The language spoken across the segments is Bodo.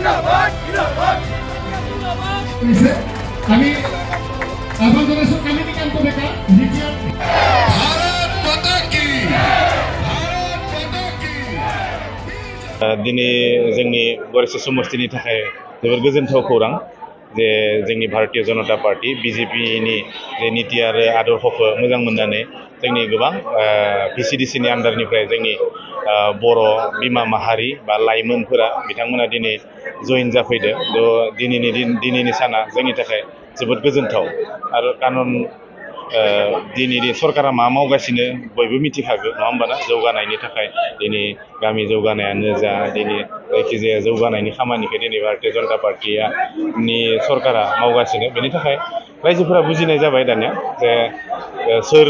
kami abang termasuk kami dengan mereka दिनै जोंनि गरेश्वर समष्टिनि थाखाय जोबोद गोजोनथाव खौरां जे जोंनि भारतीय जनता पार्टी बीजेपीनि जे नीति आरो आदर्शखौ मोजां मोननानै जोंनि गोबां VCDC नि आन्डारनिफ्राय जोंनि बर' बिमा माहारि बा लाइमोनफोरा बिथांमोना दिनै जइन जाफैदो दिनैनि साना जोंनि थाखाय जोबोद गोजोनथाव आरो खारन दिनै सरकारा मा मावगासिनो बयबो मिथिखागौ नङा होमबा ना जौगानायनि थाखाय दिनै गामि जौगानायानो जा दिनै जायखिजाया जौगानायनि खामानिखौ दिनै भारतीय जनता पार्टीया नि सरकारा मावगासिनो बेनि थाखाय रायजोफोरा बुजिनाय जाबाय दानिया जे सोर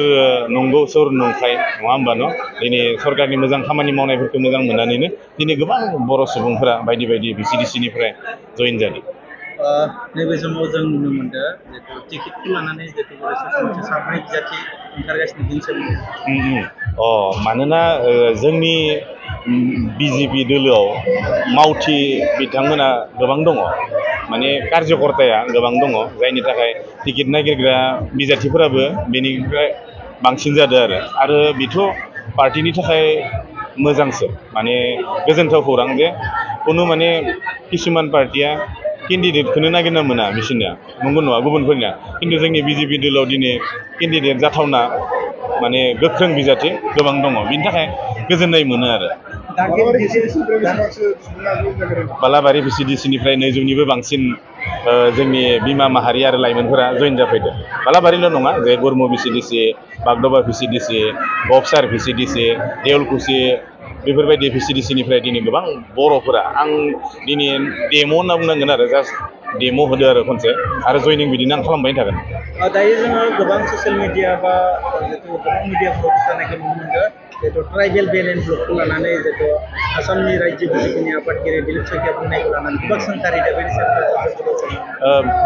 नंगौ सोर नंखाय नङा होमबा न' दिनै सरकारनि मोजां खामानि मावनायफोरखौ मोजां मोननानैनो दिनै गोबां बर' सुबुंफोरा बायदि बायदि VCDC निफ्राय जइन जादों नैबे समाव जों नुनो मोनदों जितु टिकेटखौ लानानै जितु साब्रै बिजाथि ओंखारगासिनो बिनि सोमोन्दै मानोना जोंनि बीजेपी दोलोआव मावथि बिथांमोना गोबां दङ माने कार्यकर्ताया गोबां दङ जायनि थाखाय टिकेट नागिरग्रा बिजाथिफोराबो बेनिफ्राय बांसिन जादों आरो बेथ' पार्टीनि थाखाय मोजांसो माने गोजोनथाव खौरां जे कुनु माने किसुमान पार्टीया केन्डिडेटखौनो नागिरना मोना बिसोरनिया नंगौ नङा गुबुनफोरनिया खिन्थु जोंनि बीजेपी दोलोआव दिनै केन्डिडेट जाथावना माने गोख्रों बिजाथि गोबां दङ बिनि थाखाय गोजोननाय मोनो आरो बालाबारि VCDC निफ्राय 200निबो बांसिन जोंनि बिमा माहारि आरो लाइमोनफोरा जइन जाफैदों बालाबारिल' नङा जे गुरमु VCDC बागदबा VCDC बक्सार VCDC देवलकुसि बेफोरबायदि VCDC निफ्राय दिनै गोबां बर'फोरा आं दिनै डेम' होनना बुंनांगोन आरो जास्ट डेम' होदो आरो खनसे आरो जइनिं बिदिनो आं खालामबाय थागोन दायो जोङो गोबां ससियेल मिडिया बा जितु गोबां मिडियाफोराव जानायखौ नुनो मोनदों जितु ट्राइबेल बेलेन्स ब्लकखौ लानानै जितु आसामनि रायजो बिजेपिनि आफादगिरि दिलीप शइकिया बुंनायखौ लानानै गोबां सोंखारिदों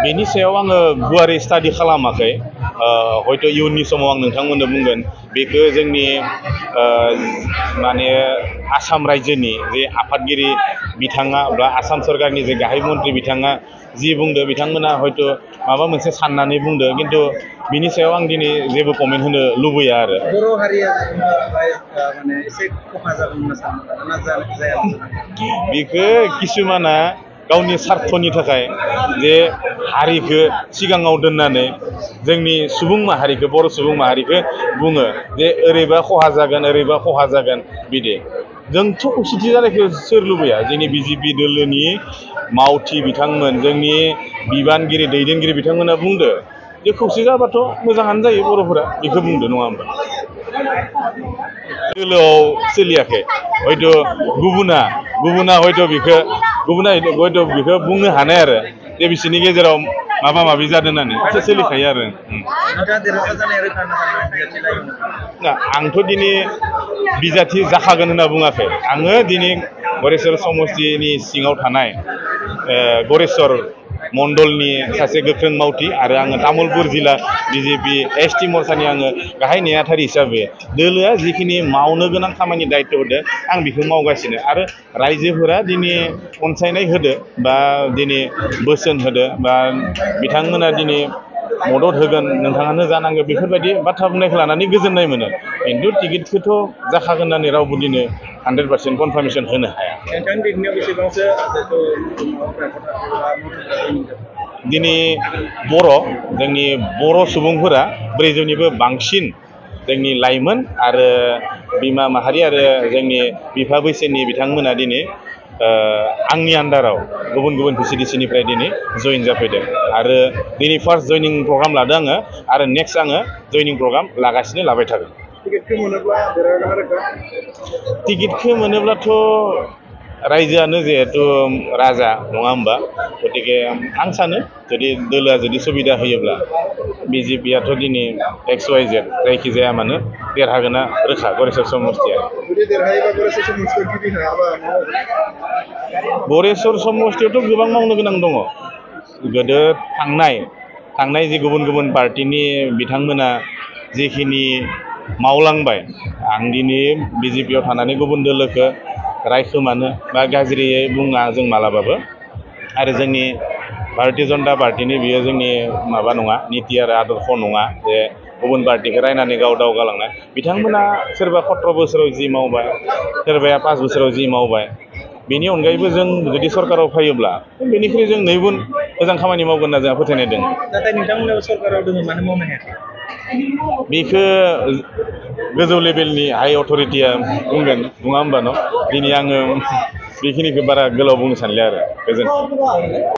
बेनि सायाव आङो गुवारै स्टाडि खालामाखै हयथ' इयुननि समाव आं नोंथांमोननो बुंगोन बेखौ जोंनि माने आसाम रायजोनि जे आफादगिरि बिथाङा बा आसाम सरकारनि जे गाहाय मन्त्रि बिथाङा जि बुंदो बिथांमोना हयथ' माबा मोनसे साननानै बुंदो खिन्थु बिनि सायाव आं दिनै जेबो कमेन्ट होनो लुबैया आरो बर' हारिया माने एसे खहा जागोन होनना सानो बेखौ किसुमाना गावनि स्वार्थनि थाखाय जे हारिखौ सिगाङाव दोननानै जोंनि सुबुं माहारिखौ बर' सुबुं माहारिखौ बुङो जे ओरैबा खहा जागोन बिदि जोंथ' खौसेथि जानायखौ सोर लुबैया जोंनि बीजेपी दोलोनि मावथि बिथांमोन जोंनि बिबानगिरि दैदेनगिरि बिथांमोना बुंदो जे खौसे जाबाथ' मोजाङानो जायो बर'फोरा बेखौ बुंदो नङा होमबा दोलोआव सोलियाखै हयथ' गुबुना हयथ' बेखौ बुंनो हानाय आरो जे बिसोरनि गेजेराव माबा माबि जादों होननानै एसे सोलिखायो आरो आंथ' दिनै बिजाथि जाखागोन होनना बुङाखै आङो दिनै गरेश्वर समष्टिनि सिङाव थानाय गरेश्वर मण्डलनि सासे गोख्रों मावथि आरो आङो तामुलपुर जिल्ला बीजेपी ST मोर्चानि आङो गाहाय नेहाथारि हिसाबै दोलोआ जिखिनि मावनो गोनां खामानि दायित्व होदो आं बेखौ मावगासिनो आरो रायजोफोरा दिनै अनसायनाय होदो बा दिनै बोसोन होदो बा बिथांमोना दिनै मदद होगोन नोंथाङानो जानांगौ बेफोरबायदि बाथ्रा बुंनायखौ लानानै गोजोननाय मोनो खिन्थु टिकेटखौथ' जाखागोन होननानै रावबो दिनै 100% कनफार्मेसन होनो हाया दिनै जोंनि बर' सुबुंफोरा 400निबो बांसिन जोंनि लाइमोन आरो बिमा माहारि आरो जोंनि बिफा बैसोनि बिथांमोना दिनै आंनि आन्डाराव गुबुन VCDC निफ्राय दिनै जइन जाफैदों आरो दिनै फार्स्ट जइनिं प्रग्राम लादों आङो आरो नेक्स्ट आङो जइनिं प्रग्राम लाबाय थागोन टिकेटखौ मोनोब्लाथ' रायजोआनो जिहेतु राजा नङा होमबा गतिके आं सानो जुदि दोलोआ जुदि सुबिदा होयोब्ला बीजेपीआथ' दिनै XYZ जायखिजाया मानो देरहागोना रोखा गरेश्वर समष्टिया गरेश्वर समष्टियावथ' गोबां मावनो गोनां दङ गोदो थांनाय जि गुबुन पार्टीनि बिथांमोना जिखिनि मावलांबाय आं दिनै बीजेपीआव थानानै गुबुन दोलोखौ रायखोमानो बा गाज्रियै बुङा जों मालाबाबो आरो जोंनि भारतीय जनता पार्टीनि बियो जोंनि माबा नङा निति आरो आदर्श नङा जे गुबुन पार्टीखौ रायनानै गाव दावगालांनाय बिथांमोना सोरबा 17 बोसोराव जि मावबाय सोरबाया 5 बोसोराव जि मावबाय बेनि अनगायैबो जों जुदि सरकाराव फैयोब्ला बेनिख्रुइ जों 2 गुन मोजां खामानि मावगोन होनना जोंहा फोथायनाय दङ नाथाय नोंथांमोनाबो सरकाराव दङ मानो मावनो हायाखै बेखौ गोजौ लेभेलनि हाइ अथ'रिटिया बुंगोन नङा होमबा न' दिनै आङो बेखिनिखौ बारा गोलाव बुंनो सानलिया आरो गोजोन्थों